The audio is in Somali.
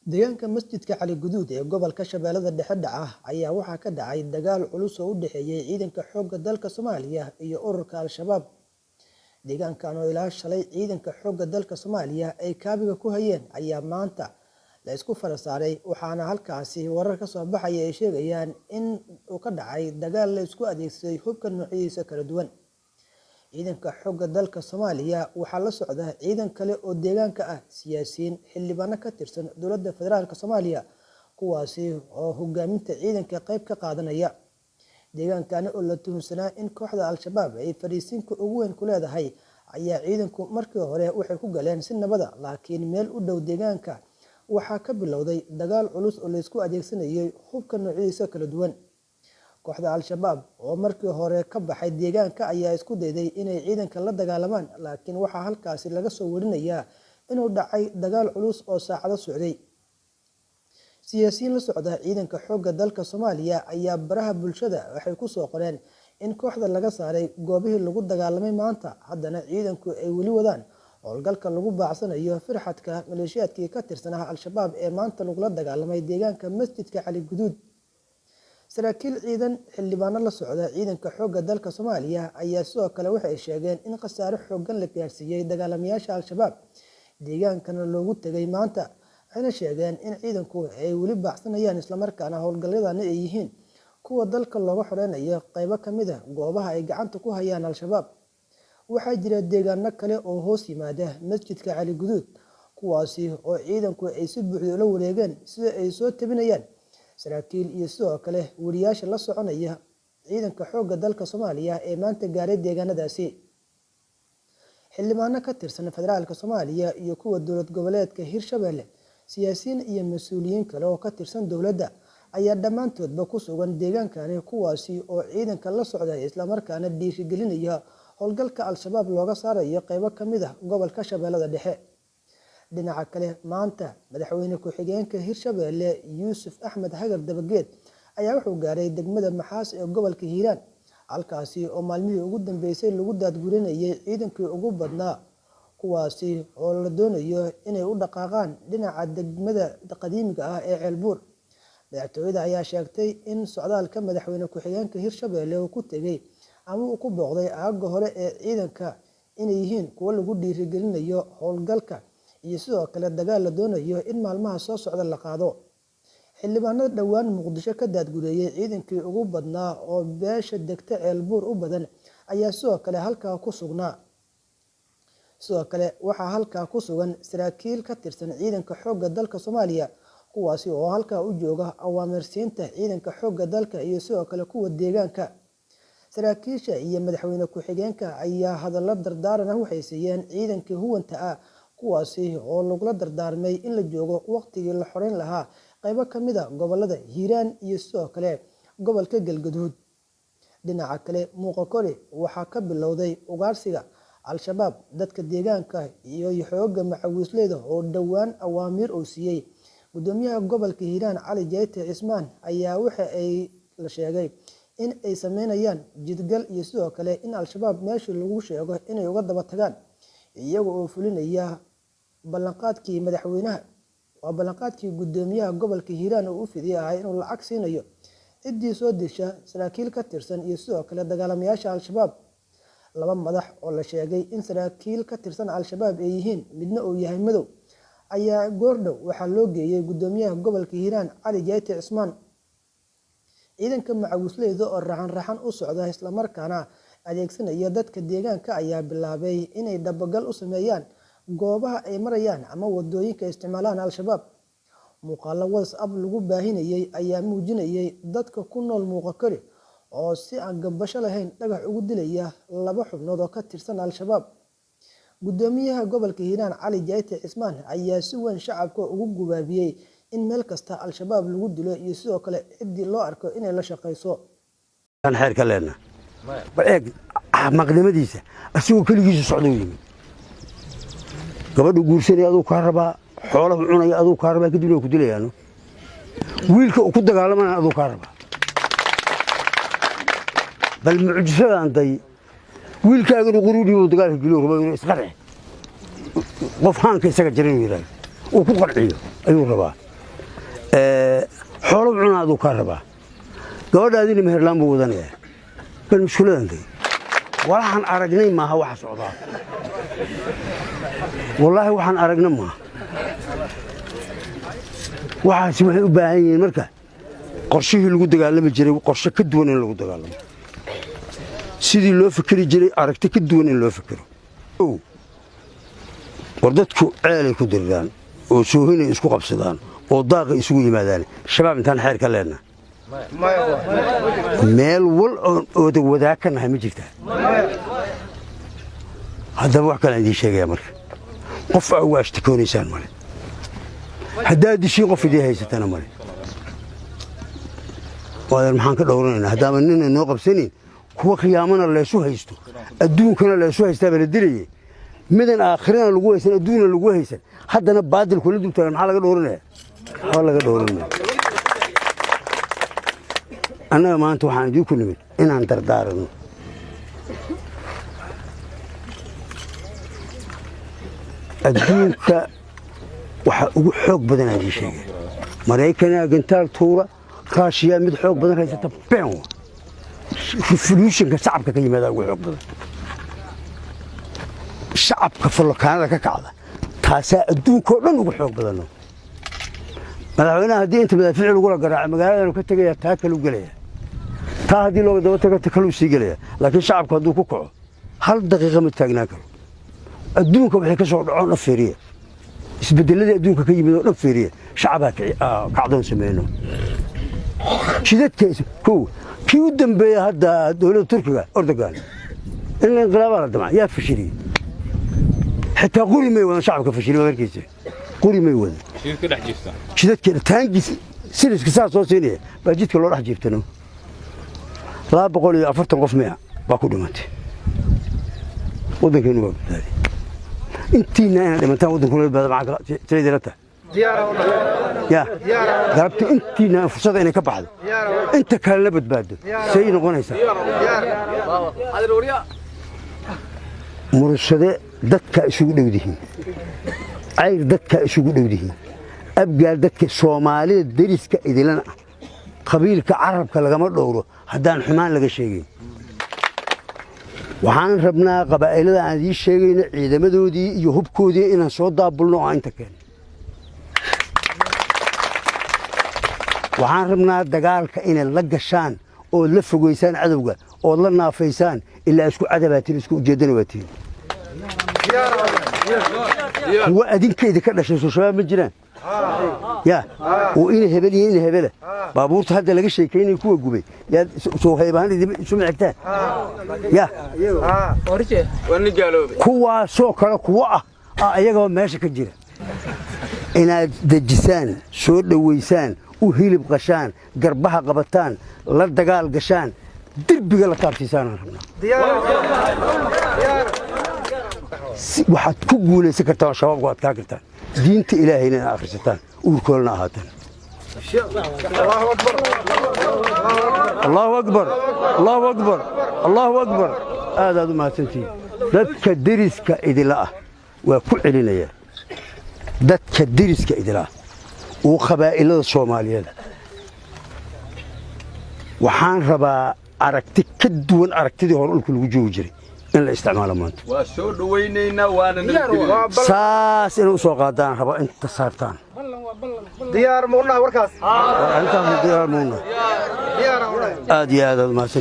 Deegaanka Masjidka Cali Guduud ee gobolka Shabeellada Dhexe dhaca ayaa waxaa ka dhacay dagaal culus oo u dhexeeyay ciidanka xoogga dalka Soomaaliya iyo ururka Al-Shabaab. Deegaankan oo ilaa shalay ciidanka xoogga dalka Soomaaliya ay kaabiga ku hayeen ayaa maanta la isku fara saaray, waxaana halkaasi warar ka soo baxaya ay sheegayaan in uu ka dhacay dagaal la isku adeegsaday hubka noocyadiisa kala duwan. Ciidanka xoogga dalka Soomaaliya waxaa la socda ciidan kale oo deegaanka ah, siyaasiyiin, xildhibaano ka tirsan dowladda federaalka Soomaaliya, kuwaasi oo hogaaminta ciidanka qayb ka qaadanaya. Deegaankani oo la tuhunsanaa in kooxda Al-Shabaab ay fariisinka ugu weyn ku leedahay ayaa ciidanku markii hore waxay ku galeen si nabada, laakiin meel u dhow deegaanka waxaa ka bilowday dagaal culus oo la isku adeegsanayay hubka noocyadiisa kala duwan. Kooxda Al-Shabaab oo markii hore ka baxay deegaanka ayaa isku dayday inay ciidanka la dagaalamaan, laakiin waxaa halkaasi laga soo warinayaa inuu dhacay dagaal culus oo saacado socday. Siyaasiyiin la socda ciidanka xoogga dalka Soomaaliya ayaa baraha bulshada waxay ku soo qoreen in kooxda laga saaray goobihii lagu dagaalamay maanta, haddana ciidanku ay weli wadaan howlgalka lagu baacsanayo firxadka maleeshiyaadkii ka tirsanaa Al-Shabaab ee maanta lagula dagaalamay deegaanka Masjidka Cali Guduud. Saraakiil ciidan, xildhibaano la socda ciidanka xoogga dalka Soomaaliya ayaa sidoo kale waxay sheegeen in khasaare xooggan la gaarsiiyey dagaalamayaasha Al-Shabaab deegaankana loogu tegay maanta, waxayna sheegeen in ciidanku ay weli baacsanayaan islamarkaana howlgalladani ay yihiin kuwa dalka looga xoreynayo qaybo ka mid ah goobaha ay gacanta ku hayaan Al-Shabaab. Waxaa jira deegaano kale oo hoos yimaada Masjidka Cali Guduud, kuwaasi oo ciidanku ay si buuxda ula wareegeen, sida ay soo tabinayaan saraakiil iyo sidoo kale wariyaasha la soconaya ciidanka xoogga dalka Soomaaliya ee maanta gaaray deegaanadaasi. Xildhibaano ka tirsan federaalka Soomaaliya iyo kuwa dowlad goboleedka Hirshabelle, siyaasiyiin iyo mas-uuliyiin kale oo ka tirsan dowladda ayaa dhammaantoodba ku sugan deegaankani, kuwaasi oo ciidanka la socda islamarkaana dhiirigelinaya howlgalka Al-Shabaab looga saarayo qaybo ka mid ah gobolka Shabeellada Dhexe. Dhinaca kale, maanta madaxweyne ku-xigeenka Hirshabelle Yuusuf Axmed Hagar Dabageed ayaa wuxuu gaaray degmada Maxaas ee gobolka Hiiraan, halkaasi oo maalmihii ugu dambeysay lagu daadgurinayay ciidankii ugu badnaa, kuwaasi oo la doonayo inay u dhaqaaqaan dhinaca degmada qadiimiga ah ee Ceelbuur. Madaxtooyada ayaa sheegtay in socdaalka madaxweyne ku-xigeenka Hirshabelle uu ku tegay ama uu ku booqday aagga hore ee ciidanka inay yihiin kuwo lagu dhiirigelinayo howlgalka iyo sidoo kale dagaal la doonayo in maalmaha soo socda la qaado. Xildhibaanada dhowaan Muqdisho ka daadgureeyay ciidankii ugu badnaa oo beesha degta Ceelbuur u badan ayaa sidoo kale halkaa ku sugnaa. Sidoo kale waxaa halkaa ku sugan saraakiil ka tirsan ciidanka xoogga dalka Soomaaliya, kuwaasi oo halkaa u jooga awaamirsiinta ciidanka xoogga dalka iyo sidoo kale kuwa deegaanka. Saraakiisha iyo madaxweyne ku-xigeenka ayaa hadallo dardaaran ah waxay siiyeen ciidankii huwanta ah, kuwaasi oo lagula dardaarmay in la joogo waqtigii la xoreyn lahaa qaybo ka mid a gobolada Hiiraan iyo sidoo kale gobolka Galgaduud. Dhinaca kale, Muuqakori waxaa ka bilowday ugaarsiga Al-Shabaab. Dadka deegaanka iyo xoogga macawiisleyda oo dhowaan awaamiir uu siiyey gudoomiyaha gobolka Hiiraan Cali Jayte Cismaan ayaa waxa ay la sheegay in ay sameynayaan jidgal iyo sidoo kale in Al-Shabaab meeshii lagu sheego inay uga daba tagaan, iyaga oo fulinaya ballanqaadkii madaxweynaha. Waa ballanqaadkii gudoomiyaha gobolka Hiiraan oo u fidiyay ahaa inuu lacag siinayo ciddii soo disha saraakiil ka tirsan iyo sidoo kale dagaalamayaasha Al-Shabaab. Laba madax oo la sheegay in saraakiil ka tirsan Al-Shabaab ay yihiin, midna uu yahay madow, ayaa goordhow waxaa loo geeyay gudoomiyaha gobolka Hiiraan Cali Jayte Cismaan. Ciidanka macawisleyda oo raxan raxan u socda islamarkaana adeegsanaya dadka deegaanka ayaa bilaabay inay dabagal u sameeyaan goobaha ay marayaan ama wadooyinka isticmaalaan Al-Shabaab. Muuqaalo WhatsApp lagu baahinayay ayaa muujinayay dadka ku nool Muuqakori oo si aan gabasho lahayn dhagax ugu dilaya laba xubnood oo ka tirsan Al-Shabaab. Gudoomiyaha gobolka Hiiraan Cali Jayte Cismaan ayaa si weyn shacabka ugu gubaabiyey in meel kasta Al-Shabaab lagu dilo iyo sidoo kale ciddii loo arko inay la shaqeyso. Xeer ka leenna bal eeg axmaqnimadiisa, asigoo keligiisu socda u yimid, gabadhu guursanaya aduu kaa rabaa, xoolahu cunaya aduu kaa rabaa, kadibna waa ku dilayaano, wiilka uu ku dagaalamanaya aduu kaa rabaa. Bal mucjisadaan day, wiilkaaganu qori u dhiibo, dagaalka geliyo, rabo inuu isqarci, qof haanka isaga jira inuu yidhahdo uu ku qarciyo ayuu rabaa. Xoolo cuna aduu kaa rabaa, gabadhaadina meherlaan buu wadanayaa. Bal mushkiladan day waxaan aragnay maaha waxa socdaa, wallaahi waxaan aragna maaha waxaasi. Waxay u baahan yihiin marka qorshihii lagu dagaalami jiray qorshe ka duwan in lagu dagaalamo, sidii loo fikeri jiray aragti ka duwan in loo fikero. War dadku ceelay ku diriraan oo soohinay isku qabsadaan oo daaqay isugu yimaadaan. Shabaab intaan xeer ka leenna meel wal oon ooda wadaag ka nahay ma jirtaa? Haddaba wax kalaan idiin sheegaya marka, qof aa uga ashtakoonaysaan male, haddaad dishiin qof idii haysatana male. Waadeer, maxaan ka dhowranaynaa haddaama nina noo qabsanayn? Kuwa khiyaamana laysu haysto, adduunkana laysu haystaaba la dilayay, midan aakhirana lagu haysan, adduunna lagu haysan, haddana baadil kula dultaagan. Maxaa laga dhowranaya? Waxba laga dhowranaya. Annaga maanta waxaan idinku nimid inaan dardaaranno. Adduunka waxaa ugu xoog badan aan idiin sheegay, Maraykanaa gantaal tuura, Raashiyaa mid xoog badan haysata. Been wa revolutionka shacabka ka yimaada ugu xoog badan, shacabka folokaanada ka kacda, taasaa adduunkao dhan ugu xoog badano. Madaxweynaha haddii inta madaafiic lagula garaaco magaaladanu ka tegaya, taa kalu gelaya, taa haddii looga daba tago ta kaluu sii gelaya. Laakiin shacabku hadduu ku kaco hal daqiiqa ma taagnaan karo. Adduunka waxay ka soo dhacoon dhan fiiriya, isbedeladii adduunka ka yimid oo dhan fiiriya. Shacabaa kacdoon sameyno jidadka. Kow kii u dambeeya hadda dowladda Turkiga, Erdogan, in la inqilaabaa la damca, yaa fashiliyey? Xitaa quri may wadan, shacabka fashiliy waad arkaysa, quri may wadan. Jidadka taangis siliska saa soo siinaya baa jidka loo dhex jiiftano. 240 qof miya baa ku dhimantay. Waddankeenu waa badbaaday. Intiina inaad dhimantaan waddankuna badbaada maxaa tiradii la tahay? Ya galabta intiina fursada inay ka baxdo, inta kalena badbaado, say noqonaysaa? Murursade dadkaa isugu dhowdihiin, Cayr dadkaa isugu dhowdihiin, Abgaal dadka Soomaalida deriska idilana ah. Qabiilka carabka lagama dhowro haddaan xumaan laga sheegayn. Waxaan rabnaa qabaa'ilada aan idiin sheegayno ciidamadoodii iyo hubkoodii inaan soo daabulno oo aan inta keenno. Waxaan rabnaa dagaalka inaad la gashaan ood la fogaysaan cadowga ood la naafaysaan, ilaa isku cadabaatiin, isku ujeeddana waatiin. Kuwa adinka idinka dhashay soo shabaab ma jiraan? Ya oo ina hebel iyo ina hebela baabuurta hadda laga sheekaynaya kuwa gubay yaad soo haybahan isuma xigtaan? Ya kuwaasoo kale kuwo ah ayagaba meesha ka jira inaad dejisaan, soo dhowaysaan, u hilib qashaan, garbaha qabataan, la dagaal gashaan, derbiga la taabsiisaanaan rabnaa. Waxaad ku guulaysan kartaa oo shabaabku adkaa kartaan diinta Ilaahayna inaad akhrisataan, uurkoolna ahaataan. Allahu akbar, Allahu akbar, Allahu akbar. Aadaad u mahadsantihiin. Dadka deriska idila ah waa ku celinaya, dadka deriska idila ah uu qabaa'ilada Soomaaliyeed, waxaan rabaa aragti ka duwan aragtidii hore dhulka lagu joogi jiray in la isticmaalo maanta. Waa soo dhawaynaynaa, waana nabadgelyo. Saas inay u soo qaadaan raba inta saartaan. Diyaar muunah warkaas? War arrintaas diyaar muuna? Aad iyo aad aad umahadsan.